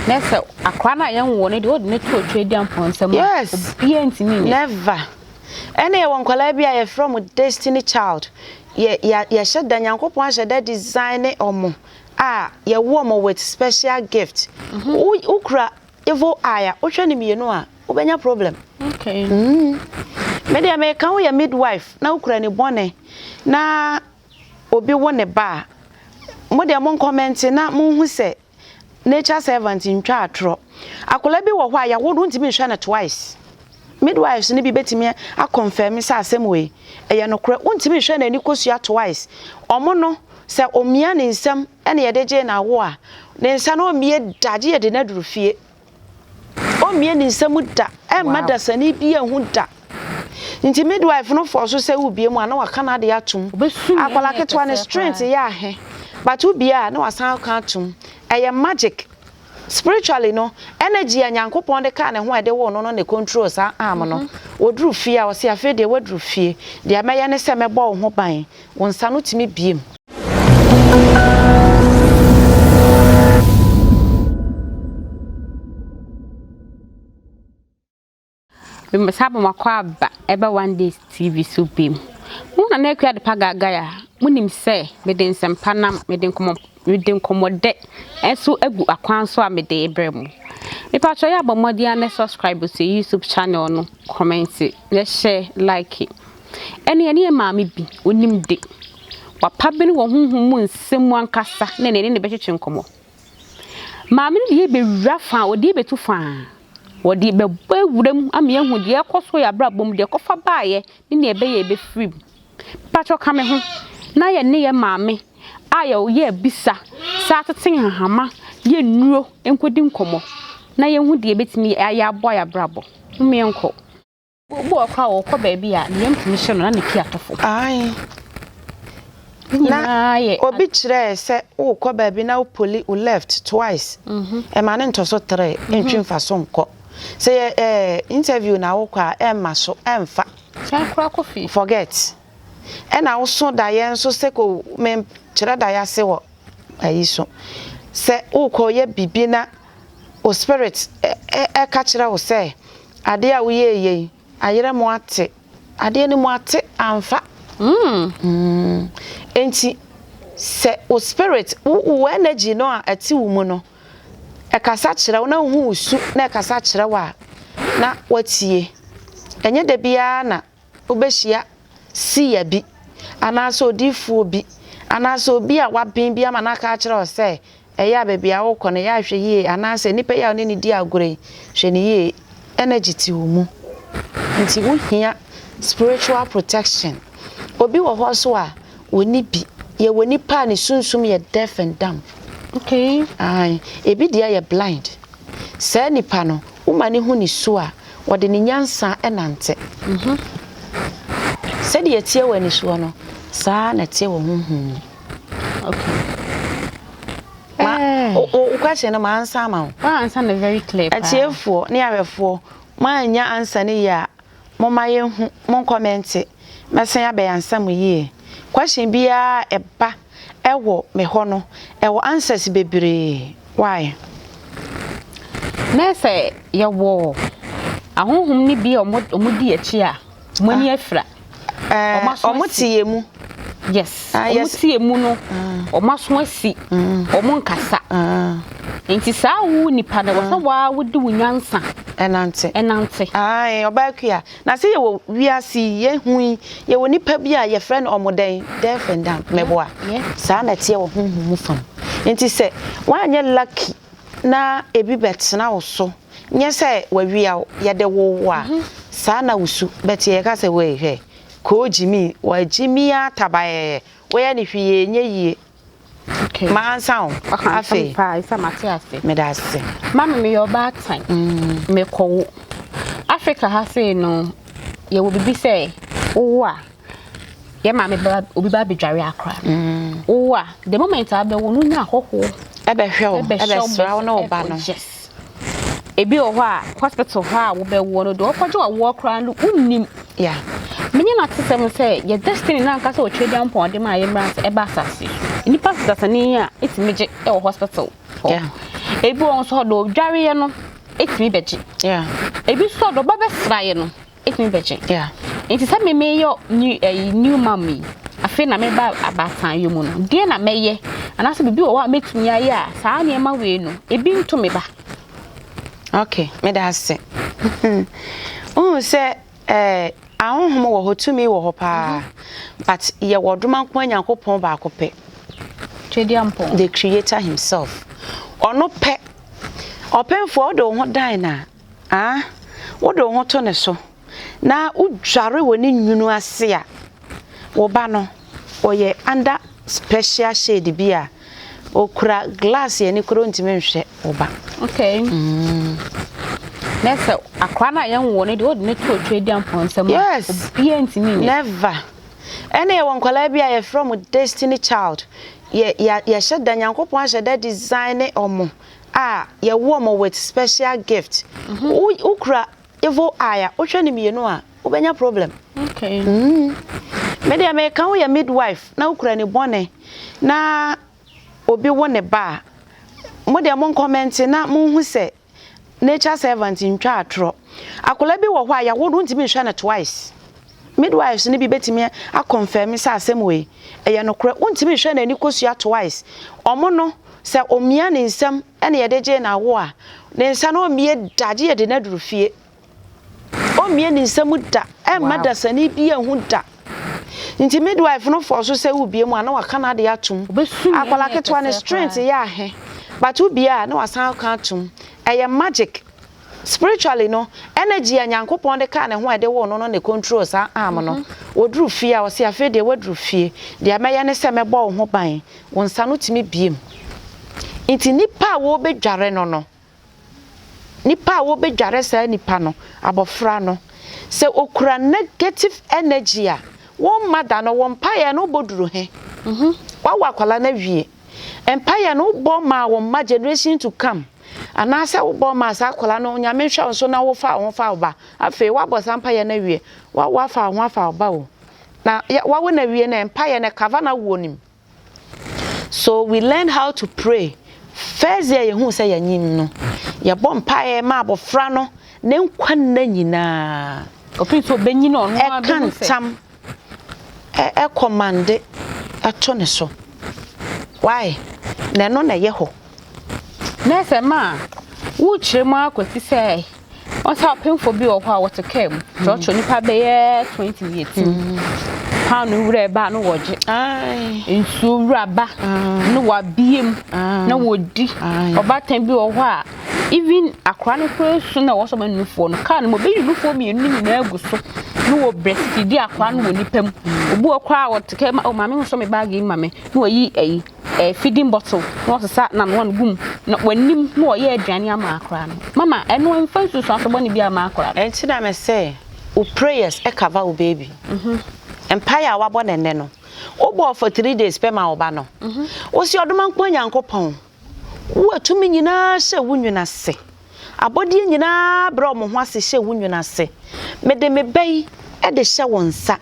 Na sɛ akora no a yɛnwoo no deɛ wode no to Otweaduampɔn nsam a, Yes. obiara ntumi nyɛ. Never. Ɛna yɛwɔ nkwadaa bi a yɛfrɛ wɔn destiny child. Yɛ yɛ yɛhyɛ da Nyankopɔn ahyɛ da design ne wɔn a yɛwo wɔn with special gift. Wo wokura evil eye a wohwɛ no mmienu a wobɛnya problem. Okay. Me deɛ meka woyɛ midwife na wokura ne bɔne na obi wo ne ba a, mo deɛ mo nkɔmɛnte na monhu sɛ nature servant ntwa atorɔ. Akwadaa bi wɔ hɔ a yɛawo no wontumi nhwɛ no twice. Midwives no bi bɛtumi akɔnfɛm sɛ asɛm wei ɛyɛ nokorɛ. Wontumi nhwɛ n'ani kosua twice. Ɔmo no sɛ omia ne nsam ɛna yɛde gyee n'awo a, ne nsa no ɔmmie da gye yɛde no aduru fie. Ɔmmie ne nsam da, ɛmma dasani bi anhu da. Nti midwife no fɔɔ so sɛ wobie mu a na waka n'ade atom. Akwadaa ketewa ne strength yɛ ahe, but wobie a na wasan aka atom. Ɛyɛ magic. Spiritually no, energy a Nyankopɔn de kaa ne ho a ɛde woo no no na ɛcontrol saa arm no. Wɔduru fie a, ɔse afei deɛ woaduru fie, deɛ mɛyɛ ne sɛ mɛbɔ wo ho ban. Wo nsa no tumi bie mu. Mesa bɔ makɔ aba ɛba One Day TV so bim. Mo na na akua adepa gaagaa a, monim sɛ mede nsɛmpa nam, mede nkɔmmɔ mede nkɔmmɔdɛ nso agu akwan so a mede rebrɛ mo. Mepakyɛw yɛ abɔ mmɔden ara na subscribe to YouTube channel no, comment, na share, like. Ɛne ɛne yɛ maame bi, onim de. Wapa bene wɔ honhom mu nsɛm mu ankasa na ɛne ne bɛtwetwe nkɔmmɔ. Maame no de yɛ bɛwura fa a, ɔde yɛ bɛtu fa a, wɔde bɛbɔ awura mu ama yɛahu deɛ ɛkɔ so yɛ abrabɔ mu, deɛ ɛkɔfa baeɛ ne nea ɛbɛyɛ ɛbɛfiri mu. Pakyɛ ka me ho na yɛne yɛ maame a yɛyɛ abisa saa tete nhahama yɛ nnuro nkɔdi nkɔmmɔ na yɛhu deɛ ɛbɛtumi ayɛ aboa yɛ abrabɔ. Mom yɛnkɔ. Obi wɔ hɔ koraa a ɔkɔ baabi a ne yam tumi hye no na ne ti atɔ fam. Ae. Ne Na nyinaa yɛ obi kyerɛɛ sɛ wokɔ baabi na wo poli wo left twice, ɛma no ntɔ so tre, ntwi mfa so nkɔ. Sɛ yɛ eh, interview na wokɔ a, ɛmma so, ɛmfa. San koraa kɔ fie. Forget. Ɛna woso daeɛ nso sɛ ko menkyerɛ daeɛ ase wɔ ayi so. Sɛ wokɔ yɛ biribi na wo spirit ɛka kyerɛ wo sɛ adeɛ a woyɛɛyɛ yi ayerɛ mo ate, adeɛ no mu ate amfa. Mm. Enti sɛ wo spirit, wo wo energy no a ɛte wo mu no, ɛkasa kyerɛ wo na wohu wo su na ɛkasa kyerɛ wo a, na woatie. Ɛnyɛ da biara na wobɛhyia seer bi anaasɛ odiyifoɔ bi anaasɛ obi a waben bi ama no aka akyerɛ wo sɛ ɛyɛ a baabi a wokɔ no yɛ a hwɛ yie anaasɛ nipa yi a wo ne no di agorɔ yi hwɛ no yie energy te wo mu nti wohia spiritual protection. Obi wɔ hɔ nso a ɔnni bi, yɛwɔ nipa a ne sunsum yɛ deaf and dumb. Okay. Ae, ebi deɛ yɛ blind. Saa nipa no, woma no hu ne su a, ɔde ne nyansa nante. Sɛdeɛ ɛteɛ wɔ anisoɔ no, saa ara na ɛteɛ wɔ honhom mu. Okay. Ma, eh. wo, wo question no, ma ansa ama wo. Wa ansa no very clear paa. Atiefoɔ ne ahwɛfoɔ, moannya ansa no yie a, momma yɛnhu, monkɔmɛnte, mɛsan abɛyɛ ansa mo yie. Question biara a ɛba ɛwɔ me hɔ no, ɛwɔ answers bebree. Why? Na sɛ yɛwɔ ahonhom no bi a wɔn di akyi a, wɔn ani afira. Wɔn aso asi. Wɔn te yɛn mu. Yes. Wɔn te yɛn mu no, wɔn aso asi. Wɔn nkasa. Nti saa wo nipa no, wɔsɛ waa wodi wo nyansa. Ɛnante. Ɛnante. Ae, ɔbaa kua. Na sɛ yɛwɔ wiase yi, yɛhu yi, yɛwɔ nipa bi a yɛfrɛ no ɔmo dɛn? Deaf and dumb. Meboa. Saa na ɛteɛ wɔ honhom mu fam. Nti sɛ woanyɛ lucky na ebi bɛtena wo so, nyɛ sɛ wawia wo, yɛde woo wo a, saa na wo su bɛteɛ. Yɛka sɛ wei hwɛ, koo gyimi, wagyimi ara tabaɛɛ, woyɛ no hwee ɛnyɛ yie. Okay. Ma ansa o. Afei. Paa, isa mate ase. Meda ase. Mami meyɛ ɔbaatan. Mm. Mekɔwo. Africa ha sei no, yɛwɔ biribi sɛ wowo a, yɛ maame ba obi ba abɛdware akora. Mm. Wowo a, the moment a abɛwo no wonya ahɔhoɔ. Ɛbɛhwɛ wo, ɛbɛsra wo ne wo ba no. Yes. Ebi wɔ hɔ a, hospital hɔ a wobɛwoɔ no deɛ ɔkɔgye w'awoɔ koraa no wonnim. Yeah. Menye no atesɛm sɛ yɛ destiny no ankasa Otweaduampɔn de maa yɛ mmra sɛ ɛba asase so. Nnipa dasani a ɛtumi gye wɔ hospital hɔ. Yeah. Ebi wɔ hɔ nso ɔde odwareɛ no ɛtumi bɛgye. Ebi nso ɔde ɔba bɛsraeɛ no ɛtumi bɛgye. Nti sɛ me meyɛ new ɛyi new mum yi, afei na meba abaatanyɔ mu no, deɛ na mɛyɛ anaasɛ biribi wɔ hɔ a mɛtumi ayɛ a saa nneɛma wei no ebi nto me ba? Okay, meda ase. Wohu sɛ eh, ahonhom wɔ hɔ, tumi wɔ hɔ paa, but yɛwɔ ɔdomankoma Nyankopɔn baako pɛ. Twedeampɔn. The creator himself. Ɔno pɛ. Ɔpemfoɔ wode wo ho dan no a, ah, wode wo ho to ne so na wodware wɔ ne nwunu ase a, wo ba no, ɔyɛ under special shade bi a, okura glass ani koraa ontumi nhwɛ wo ba. Okay. Mm. Na sɛ akora no a yɛnwo no deɛ wode no to otwedeampɔn nsam a, Yes. obiara ntumi nyɛ. Never. Ɛna yɛwɔ nkwadaa bi a yɛfrɛ wɔn destiny child. Yɛ yɛ yɛhyɛ da Nyankopɔn ahyɛ da design ne wɔn a yɛwo wɔn with special gift. Wo wokura evil eye a wohwɛ no mmienu a wobɛnya problem. Okay. Mm. Me deɛ meka woyɛ midwife na wokura ni bɔne na obi wo ne ba a mo deɛ mo nkɔmɛnte na monhu sɛ Nature servant ntwa atorɔ. Akwadaa bi wɔ hɔ a yɛawo no wontumi nhwɛ no twice. Midwives no bi bɛtumi akɔnfɛme sɛ asɛm wei ɛyɛ nokorɛ. Wontumi nhwɛ n'ani kosua twice. Ɔmo no sɛ omia ne nsam ɛna yɛde gyee no awo a, ne nsa no ɔmmie da gye yɛde no aduru fie. Ɔmmie ne nsa mu da, ɛmma dasani bi anhu da. Nti midwife no fɔɔ so sɛ wobie mu a na waka n'ade atom. Akwadaa ketewa ne strength yɛ ahe, but wobie a na wasan aka atom. Ɛyɛ magic. Spiritually no, energy a Nyankopɔn de kaa ne ho a ɛde woo no no na ɛcontrol saa arm no. Ɔduru fie a, ɔse afei deɛ woaduru fie, deɛ mɛyɛ ne sɛ mɛbɔ wo ho ban. Wo nsa no tumi bie mu. Nti nipa a wɔrebɛdware no no, Nipa a wobedware saa nipa no, abɔfra no, sɛ okura negative energy a, wo mma da no, wo mpaeɛ no wobɔ duru he? Woawo akwadaa no awie, mpaeɛ no wobɔ maa wo mma generation to come, anaasɛ wobɔ maa saa akwadaa no, Nyame nhwɛ wo so na wofa wo ho fa wo ba. Afei woabɔ saa mpaeɛ no awie, woawo afa wo ho afa wo ba o. Na woawo no awie no, mpaeɛ no cover n'awoɔ no mu. So we learn how to pray first day a yɛhuu sɛ yɛanyim no, yɛbɔ mpaeɛ ma abɔfra no ne nkwa nna nyinaa. Kɔpem sɛ ɔbɛnyini ɔno ara Ɛka bɛhu sɛ. ntam, ɛ ɛkɔmande ɛto ne so. Why? Na ɛno na ɛyɛ hɔ. Na sɛ ma wokyerɛ mu ara kɔsi sɛ Wɔn sɛ ɔpemfo bi wɔ hɔ a wɔte kaa mu kyerɛkyerɛ nipa bɛyɛ 20 yɛ tim. Paano wura ba no wɔgye. Nsuo wura ba no wabie mu na wɔdi. Ɔbaatan bi wɔ hɔ a even akora no koraa su na ɛwɔ sɛ ɔma nufoɔ no kaa no mu ɔbɛyi nufoɔ mmienu no nyinaa agu so na wɔ breastfeedi akora no wɔ nipa mu. Obi wɔ koraa a wɔte kaa mu oh maame nsɔ me baage yi ma me na wɔyi ayi eh, feeding bottle na ɔsesa n'anoa no gu mu na w'anim na ɔyɛ aduane ama akora no. Mama, ɛno ɛmfa nsunsuanso bɔne bi ama akora no. Ɛnti na me se wo prayers cover wo baby. Mpaeɛ a wabɔ no ɛnnɛ no, wo bɔɔ for 3 days pɛ ma wo ba no. Wo se Ɔdomankoma Nyankopɔn, wo a tumi nyinaa hyɛ wo nwunu ase, abɔdeɛ nyinaa brɛ wɔn ho ase hyɛ wo nwunu ase, mede me ba yi de hyɛ wo nsa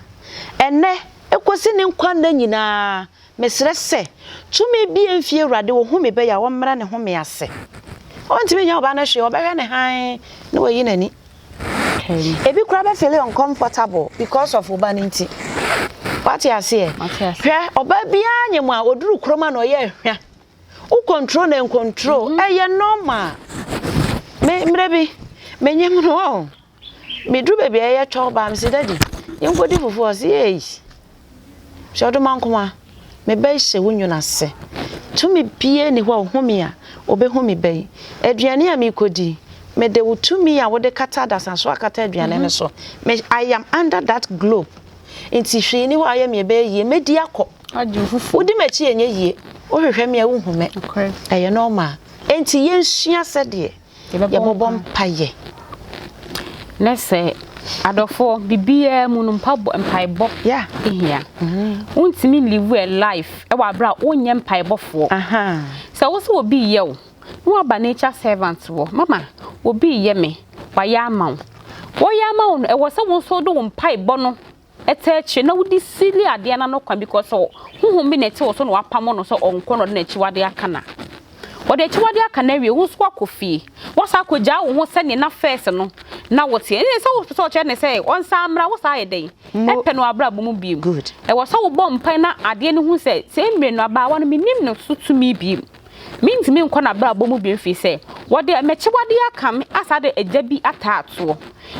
ɛnnɛ kɔsi ne nkwa nna nyinaa, Mesrɛ sɛ, tumi biaa mfi Awurade wɔ home bɛyɛ a ɔmmrɛ ne home ase. Ɔntumi nyɛ ɔbaa no hwee, ɔbɛhwɛ no hann na wayi n'ani. Ebi koraa bɛ feel uncomfortable because of wo ba no nti. Wate aseɛ? Hwɛ, ɔbaa biaa nyɛ mu a ɔduru kurom a na ɔyɛ ahwa. Wo control na ncontrol, ɛyɛ normal. Me, mmerɛ bi, menyem no ɔ. Meduru baabi a yɛyɛ twɔw baa, mese daddy, yɛnkɔdi fufu ɔse ei, hwɛ Ɔdomankoma, me ba yi hyɛ wo nwunu ase. Tumi biara nni hɔ a ɔhu me a, ɔbɛhu me ba yi. Aduane a merekɔdi, mede wo tumi a wode kata adasa so akata aduane no so. Me, I am under that globe. Nti hwee nni hɔ a woyɛ me a ɛbɛyɛ yie, mɛdi akɔ. Wodi m'akyi a ɛnyɛ yie, wohwehwɛ me a wonhu me. Ɛyɛ normal. Enti yɛnsua sɛdeɛ Yɛbɔbɔ mpaeɛ. Ne sɛ adɔfoɔ biribiara mu no mpaebɔ mpaebɔ hia. Wontumi live a life ɛwɔ abere a wonyɛ mpaebɔfoɔ. Sɛ wo sɛ obi yɛ wo na waba nature servant wɔ mama obi yɛ me wayɛ ama wo. Wɔyɛ ama wo no ɛwɔ sɛ wo nso wode wo mpaebɔ no ɛtɛ akyire na wode sili adeɛ no ano kwan because honhom bi na ɛte wo so na wapamo no sɛ ɔnkɔ na ɔde n'akyiwadeɛ aka no a. Ɔde akyiwadeɛ aka no awie, wo nso woakɔ fie. Woasan akɔgyaa wo ho sɛdeɛ na first no na woteɛ. Ɛnneɛ sɛ wopɛ sɛ ɔkyerɛ no sɛ ɔnsan mmra, wo saa ayɛ dɛn? Ɛpɛ no wɔ abrabɔ mu bio. Ɛwɔ sɛ wobɔ mpae na adeɛ no hu sɛ, saa mmerɛ no abaawa no mennim ne so tumi bio. Mentumi nkɔ n'abrabɔ mu bio ɛfiri sɛ wɔde m'akyiwadeɛ aka me asan de agya bi ataa toɔ.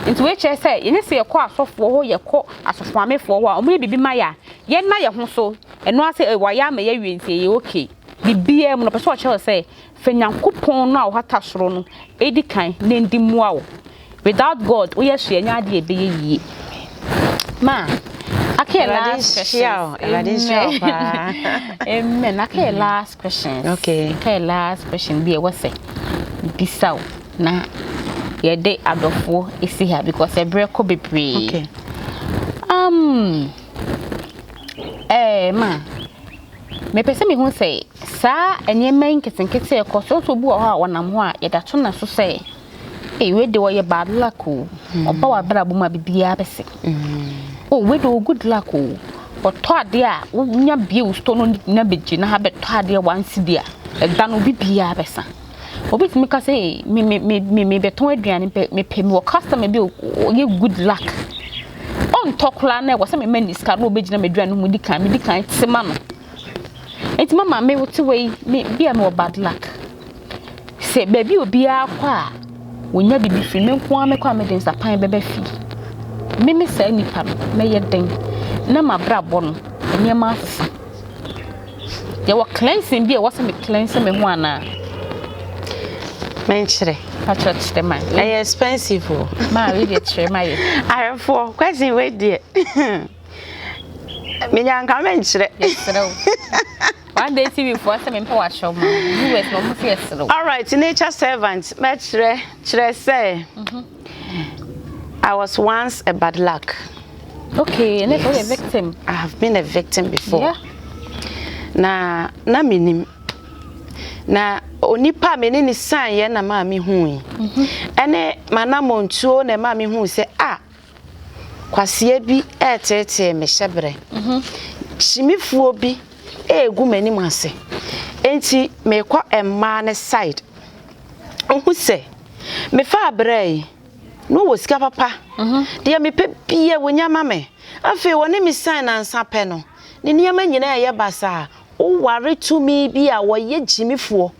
Nti wei kyerɛ sɛ yɛnyɛ sɛ yɛkɔ asɔfoɔ hɔ, yɛkɔ asɔfomamefoɔ hɔ a wɔyɛ biribi ma yɛ a, yɛnna yɛn ho so. Ɛno ara sɛ wɔayɛ ama yɛawie nti ɛyɛ okay. Biribiara mu no, ɔpɛ sɛ ɔkyerɛ wo sɛ fa Nyankopɔn no a ɔhata soro no di kan na ɛndi mmoa wo. Without God, woyɛ hwee ɛnyɛ adeɛ a ɛbɛyɛ yie. Ma, aka yɛ last questions. Amen. Amen. Aka yɛ last questions. Okay. Aka yɛ last question bi a ɛwɔ sɛ bisa wo na yɛde adɔfoɔ esi ha because ɛberɛ kɔ bebree. Okay. Um, eh, ma. Mepɛ sɛ mihu sɛ saa nneɛma yi nketenkete a ɛkɔ so, nso obi wɔ hɔ a ɔnam hɔ a yɛda to no so sɛ, ei, wei de ɔyɛ bad luck o. Ɔba w'abrabɔ mu a biribiara bɛsɛ. Oh, wei de ɔwɔ good luck o. Ɔtɔ adeɛ a, wonya bie wo store no na bɛgyina ha bɛtɔ adeɛ one cedi a, ɛda no biribiara bɛsa. Obi tumi ka sɛ, ei, me me me me mebɛtɔn aduane pɛ, mepɛ mewɔ customer bi a ɔyɛ good luck. Ɔntɔ koraa na ɛwɔ sɛ mema no sika na ɔbɛgyina m'aduane ho di kan, medi kan te ma no. Nti mama me wote wei, me bi a mewɔ bad luck. Sɛ baabi obiara kɔ a, wɔnya biribi firi, me nko ara mekɔ a mede nsapan bɛba fie. Me ne saa nipa no, mɛyɛ dɛn na m'abrabɔ no, nneɛma asesa? Yɛwɔ cleansing bi a ɛwɔ sɛ me cleanse me ho anaa? Menkyerɛ. Patrɔ kyerɛ ma. Ɛyɛ expensive o. Maa wei deɛ kyerɛ ma yɛ. Ahwɛfoɔ question wei deɛ menya nka menkyerɛ. Yɛserɛ wo. One day TV foɔ sɛ mempɛ wakyerɛw ma viewers na ɔmo sɛ yɛserɛ wo. Alright, nature servant mɛkyerɛ kyerɛ sɛ. Mhm. I was once a bad luck. Okay, and yes. a victim. I have been a victim before. Yeah. Na na minim. Na onipa me ne ne san yɛ na maa me hu yi. Mhm. Ɛne m'anamontuo na ɛmaa me hu sɛ a kwasia bi ɛɛteetee me hyɛbrɛ. Mhm. Hyimifoɔ bi ɛɛgu m'anim ase. Enti mekɔ mmaa ne side. Ohu sɛ mefaa bra yi na ɔwɔ sika papa. Deɛ mepɛ biara wɔnya ma me. Afei ɔne me sian nansa pɛ no, ne nneɛma nyinaa ɛyɛ basaa. Woware tumi bi a wɔyɛ gyimifoɔ.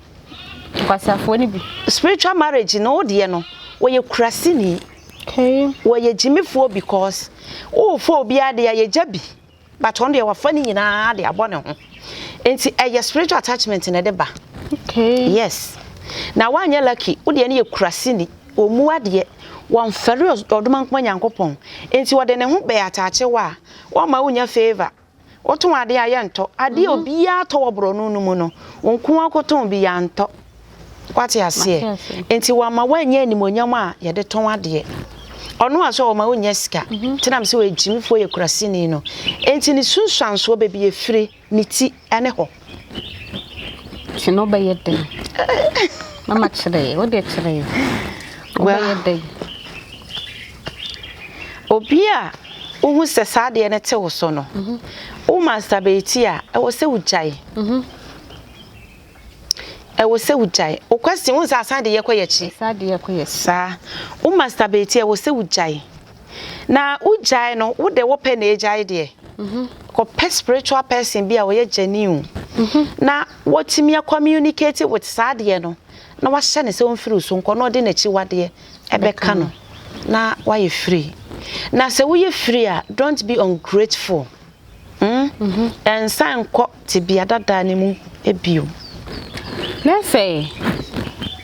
Nkwaseafoɔ no bi. Spiritual marriage no wo deɛ no wɔyɛ kuraseni. Okay. Wɔyɛ gyimifoɔ because worefa obi adeɛ a yɛgya bi. But ɔno deɛ wafa ne nyinaa de abɔ ne ho. Nti ɛyɛ spiritual attachment na ɛde ba. Okay. Yes. Na wanyɛ lucky, wo deɛ no yɛ kuraseni, ɔmmu adeɛ, wɔmfɛre Ɔdomankoma Nyankopɔn. Nti ɔde ne ho bɛyɛ ataakye wo a, wɔmma wonya favour. Wotɔn adeɛ a yɛntɔ. Adeɛ a obiara tɔ wɔ borɔno no mu no, wo nko ara kɔtɔn bi yɛantɔ. Wate aseɛ? Nti wama woannya animuonyam a yɛde tɔn adeɛ. Ɔno a sɛ ɔma wonnya sika. Nti na mesɛ ɔyɛ gyimifoɔ yɛ kuraseni no. Nti ne sunsuansoɔ baabi ɛfiri, ne ti ne hɔ. Nti no wobɛyɛ dɛn? Mama kyerɛ yɛ, wodeɛ kyerɛ yɛ. Wobɛyɛ dɛn? Obi a wohu sɛ saa adeɛ no te wo so no, wo masturbate a, ɛwɔ sɛ wogyae. Ɛwɔ sɛ wogyae. Wo question, wohu sɛ asan de yɛkɔ yɛkyi. Ɛsan de yɛkɔ yɛkyi. Saa. Wo masturbate ɛwɔ sɛ wogyae. Na wogyae no, wo de wopɛ na egyae deɛ. Mhm. Kɔpɛ spiritual person bi a ɔyɛ genuine. Mhm. Na watumi communicate with saa adeɛ no, na wahyɛ no sɛ ɔmfiri wo so nkɔ, na ɔde n'akyiwadeɛ ɛbɛka no, na wayɛ free. Na sɛ woyɛ free a, don't be ungrateful. Hmm? Ɛnsan nkɔ tebea dada no mu bio. Na sɛ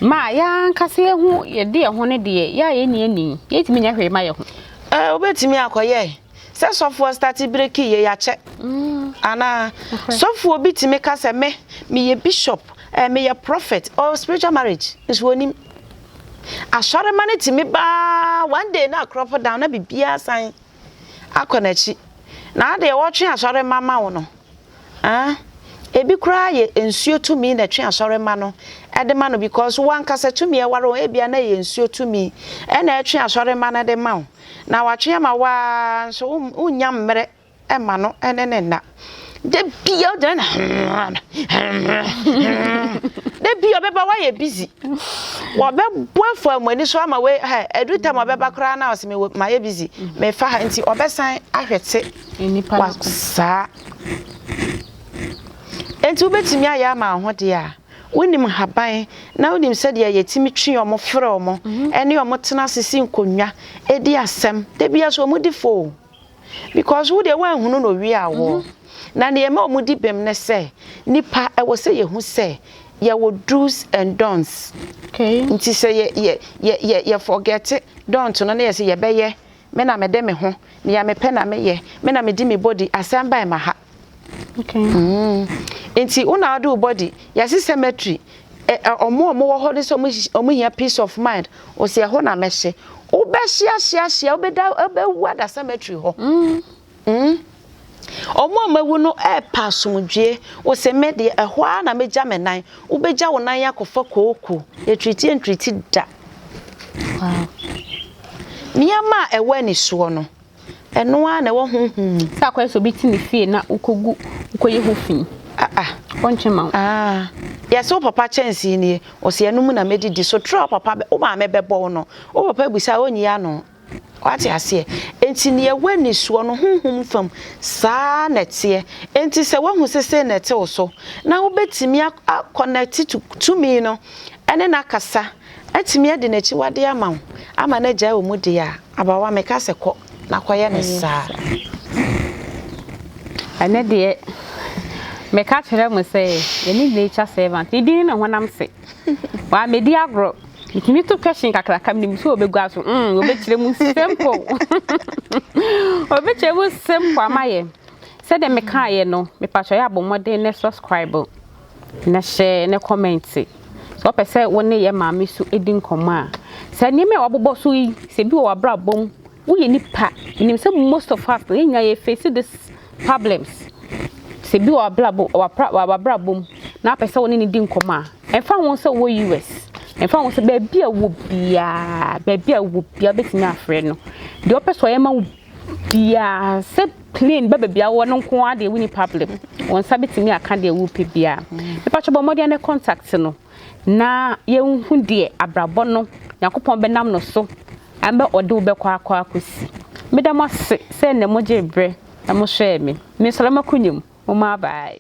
ma yɛn ankasa yɛn ho yɛde yɛn ho no deɛ yɛ a yɛnni ani yɛntumi nyɛ hwee ma yɛn ho. Ɛɛ wobɛtumi akɔyɛ sɛ sɔfoɔ starte breki yɛ yɛakyɛ mm. anaa sɔfoɔ bi tumi ka sɛ me meyɛ bishop eh, meyɛ prophet or spiritual marriage nso onim asɔrema no tumi baa one day na akorɔfo down na biribiara san akɔ n'akyi. Na adeɛ wɔtwe asɔremma ma wo no, ah, ebi koraa yɛ nsuo tumi na ɛtwe asɔremma no de ma no because wo ankasa tumi ɛware wo, ebia na ɛyɛ nsuo tumi ɛna ɛtwe asɔremma no de ma wo. Na watwe ama wo ara nso wonnya mmerɛ ma no ne ne nna. Da bia wogyina na da bia ɔbɛba. Ɔbɛba woayɛ busy. Wɔbɛbɔ afa mo ani so ama wei hɛ ɛdu tam ɔbɛba koraa na ɔsɛ mewɔ mayɛ busy mefa ha nti ɔbɛsan ahwɛte Nnipa wa no ko. saa. Nti wobɛtumi ayɛ ama wo ho deɛ a wonim haban na wonim sɛdeɛ yɛtumi twe ɔmo frɛ ɔmo ɛne ɔmo tena ase si nkonnwa ɛdi asɛm da bia so ɔmo di fo because wo deɛ woanhunu no owie awɔ na nea ɛma ɔmo di bɛm ne sɛ nipa ɛwɔ sɛ yɛhu sɛ yɛwɔ do's and don'ts. Nti sɛ yɛ yɛ yɛ yɛ yɛ forget don't no na yɛ sɛ yɛbɛyɛ me na mede me ho nea mepɛ na meyɛ me na medi me body asɛm ba ma ha. Nti wo na wode wo body yɛse cemetery ɔmo a ɔmo wɔ hɔ ne sɛ ɔmo hia peace of mind ɔsi ɛhɔ na mɛhyɛ wobɛhyia hyia hyia wobɛda wobɛwu ada cemetery hɔ. Ɔmo a ɔmo no ɛɛpa asomdwie wɔsɛ mɛ deɛ ɛhɔ ara na mɛgya me nan wobɛgya wo nan akɔfa kooko yɛtwiriti ntwiriti da. Nneɛma a ɛwɔ anisoɔ no ɛno ara na ɛwɔ honhom mu. Sɛ akɔyɛ sɛ obi te ne fie na wokɔgu wokɔyɛ ho fi. Ah ah. Ɔntwe ma wo. Ah, yɛsɛ wo papa kyɛnsee nie ɔsɛ ɛno mu na mɛdidi so trɛ wo papa wo maame bɛbɔ wo no wo papa busa a ɔnyi ano wate aseɛ. Enti nea ɛwɔ anisoɔ no honhom fam saa na ɛteɛ. Enti sɛ woahu sɛ sei na ɛte wo so na wobɛtumi akɔnɛte to tumi no ɛne no akasa atumi adi n'akyiwade ama wo ama no agyae wɔ mu deɛ a abawa meka sɛ kɔ na kɔyɛ ne saa. Ɛnɛ deɛ meka kyerɛ mo sɛ yɛne nature servant ne din ne honam se waa medi agorɔ metumi to question kakraka menim sɛ wɔbɛgu aso wɔbɛkyerɛ mu simple wɔbɛkyerɛ mu simple ama yɛ sɛdeɛ mekaeɛ no mepakyɛ yɛ abɔ mmɔden ne subscribe na hyɛ ne comment sɛ wɔpɛ sɛ wo ne yɛ maame so di nkɔmmɔ a sɛ nneɛma a wɔabobɔ so yi sɛ bi wɔ w'abrabɔ mu woyɛ nipa menim sɛ most of us yɛn nyinaa yɛ face this problems sɛ bi wɔ w'abrabɔ w'abrabɔ mu na apɛ sɛ wo ne ne di nkɔmmɔ a ɛmfa ho sɛ wɔ US ɛmfa ho sɛ baabi a wɔ biara baabi a wɔ biara bɛtumi afrɛ no deɛ ɔpɛ sɛ ɔyɛ ma wo biara sɛ plane ba baabi a wɔ no nko ara deɛ woni problem wɔn nsa bɛtumi aka deɛ wopɛ biara mepakyɛ bɔ mmɔden ne contact no na yɛnhu deɛ abrabɔ no Nyankopɔn bɛnam no so ɛbɛ ɔde wo bɛkɔ akɔ akɔsi meda mo ase sɛ nnɛ mogye berɛ na mohwɛɛ me me nsɔre makonyam mo ma bye.